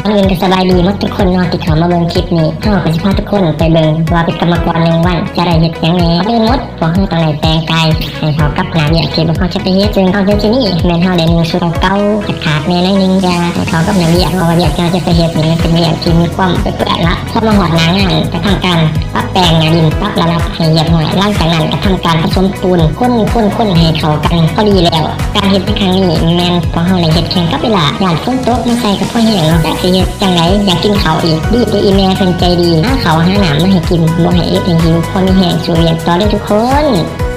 ກ່ອນອື່ນກໍສະບາຍດີໝົດທຸກຄົນເນາະ ທີ່ເຂົ້າມາເບິ່ງຄລິບນີ້. ເຮົາກໍຊິພາທຸກຄົນໄປເບິ່ງວ່າເປັນກຳມະກອນໜຶ່ງວັນຈະໄດ້ເຮັດຫຍັງແດ່. ກ່ອນອື່ນໝົດ ພວກເຮົາຕ້ອງໄດ້ແຕ່ງກາຍໃຫ້ເຂົ້າກັບໜ້າວຽກທີ່ພວກເຮົາຈະໄປເຮັດ. ເຊິ່ງເຮົາເຮັດທີ່ນີ້ແມ່ນເຮົາໄດ້ນຸ່ງຊຸດເກົ່າໆ ຂາດໆແດ່ໜ້ອຍໜຶ່ງ ເພື່ອໃຫ້ເຂົ້າກັບໜ້າວຽກ ເພາະວ່າວຽກທີ່ເຮົາຈະໄປເຮັດນີ້ມັນເປັນວຽກທີ່ມີຄວາມເປື້ອນໆລະ. ພໍມາຮອດໜ້າງານ ກໍທຳການປັບແຕ່ງໜ້າດິນ ປັບລະດັບໃຫ້ຮຽບຮ້ອຍ. ຫຼັງຈາກນັ້ນກໍທຳການປະສົມປູນ ຄົນໆໆໃຫ້ເຂົ້າກັນ. ພໍດີແລ້ວ ການເຮັດໃນຄັ້ງນີ້ແມ່ນພວກເຮົາໄດ້ເຮັດແຂ່ງກັບເວລາ ຢ້ານຝົນຕົກມາໃສ່ກໍບໍ່ແຫ້ງເນາະ. ຈັກຊິເຮັດຈັ່ງໃດ ຢາກກິນເຂົ້າອີກ. ດີແຕ່ອີ່ແມ່ເພິ່ນໃຈດີ ຫາເຂົ້າຫານ້ຳມາໃຫ້ກິນ ບໍ່ໃຫ້ອຶດໃຫ້ຫິວ. ພໍມີແຮງສູ້ວຽກຕໍ່ເດີທຸກຄົນ.